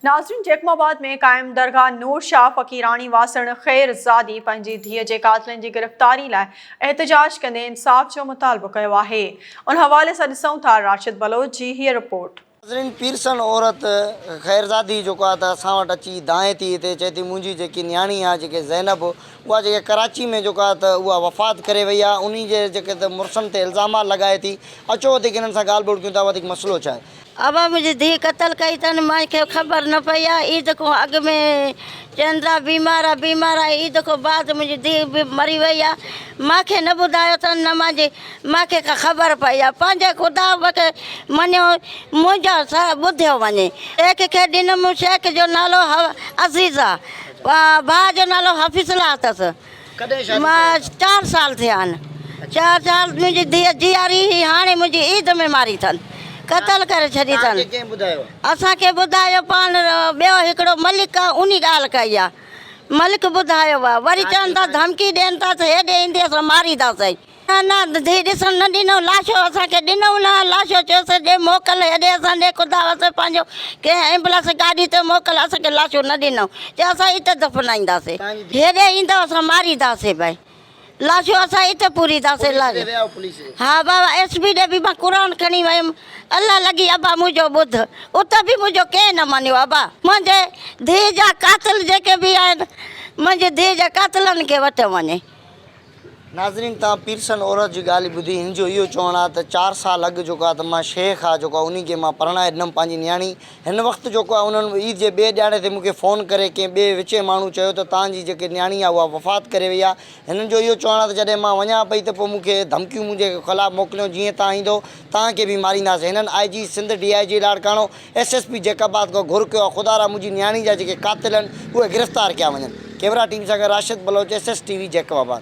ناظرين جيڪب آباد ۾ قائم درگاهه نور شاهه فقيراڻي واسڻ خير زادي پنهنجي ڌيء جي قاتلن جي گرفتاري لاء احتجاج ڪندي انصاف جو مطالبو ڪيو آهي ان حوالي سان ڏسون ٿا راشد بلوچ جي هيء رپورٽ. ناظرين پيرسن عورت خيرزادي جيڪو آهي ته اسان وٽ اچي دانهين ٿي هتي چئي ٿي منهنجي جيڪي نياڻي آهي جيڪي زينب اها جيڪي ڪراچي ۾ جيڪو آهي ته اها وفات ڪري وئي آهي انهي جي جيڪي ته مڙسن تي الزامات لڳائي ٿي اچو وڌيڪ هنن سان ڳالهه ٻولهه ڪيون ٿا وڌيڪ مسئلو ڇا آهي. ابا منهنجي ڌيء قتل ڪئي اٿن مان کي خبر نه پئي آ عيد کان اڳ ۾ چون ٿا بيمار آ بيمار آ عيد کان بعد منهنجي ڌيء به مري وئي آ مان کي نه ٻڌايو اٿن نه مانجي مان کي ڪا خبر پئي آ پنهنجي خدا کي مڃيو منهنجو ٻڌيو وڃي شيخ کي ڏنم شيخ جو نالو عزيز آ ڀاء جو نالو حفيظ الله اٿس مان چار سال ٿيا آهن چار سال منهنجي ڌيء جياري هئي هاڻي منهنجي عيد ۾ ماري اٿن قتل ڪري ڇڏي اٿن اسان کي ٻڌايو پاڻ ٻيو هڪڙو ملڪ آ انهي ڳالهه ڪئي آ ملڪ ٻڌايو آ وري چون ٿا ڌمڪي ڏين ٿا ته هيڏي ايندي اسان مارينداسين. نه نه ڌيء ڏسڻ نه ڏنو لاشو اسان کي ڏنو نه لاشو چيوسين ڏي موڪل هيڏي اسان ڏي خدا واسطي پنهنجو ڪنهن ايمبولنس گاڏي تي موڪل اسان کي لاشو نه ڏنو چي اسان اتي دفنائينداسين هيڏي ايندو اسان مارينداسين ڀائي لاشو اسان اتي پورينداسين ها بابا ايس پي ڏي به مان قرآن کڻي ويم الله لڳي ابا منهنجو ٻڌ اتي به منهنجو ڪنهن نه مڃيو ابا منهنجي ڌيء جا قاتل جيڪي به آهن منهنجي ڌيء جا قاتلن کي وٺيو وڃي. ناظرين توهان پيرسن عورت جي ڳالهه ٻڌي هن جو اهو چوڻ آهي ته چار سال اڳ جيڪو آهي ته مان شيخ آهي جيڪو آهي انهي کي مان پرڻائي ڏنم پنهنجي نياڻي هن وقت جيڪو آهي انهن عيد جي ٻئي ڏهاڙي تي مون کي فون ڪري ڪنهن ٻئي وچين ماڻهو چيو ته توهان جي جيڪي نياڻي آهي اها وفات ڪري وئي آهي هنن جو اهو چوڻ آهي ته جڏهن مان وڃان پئي ته پوء مون کي ڌمڪيون منهنجي خلاف موڪليون جيئن توهان ايندو توهان کي به مارينداسين هنن I G Sindh D I G Larkana S S P Jacobabad کان گهر ڪيو آهي خدا را منهنجي نياڻي جا جيڪي قاتل آهن اهي گرفتار ڪيا وڃن ڪيمرا ٽيم سان گڏ Rashid Baloch S S T V Jacobabad.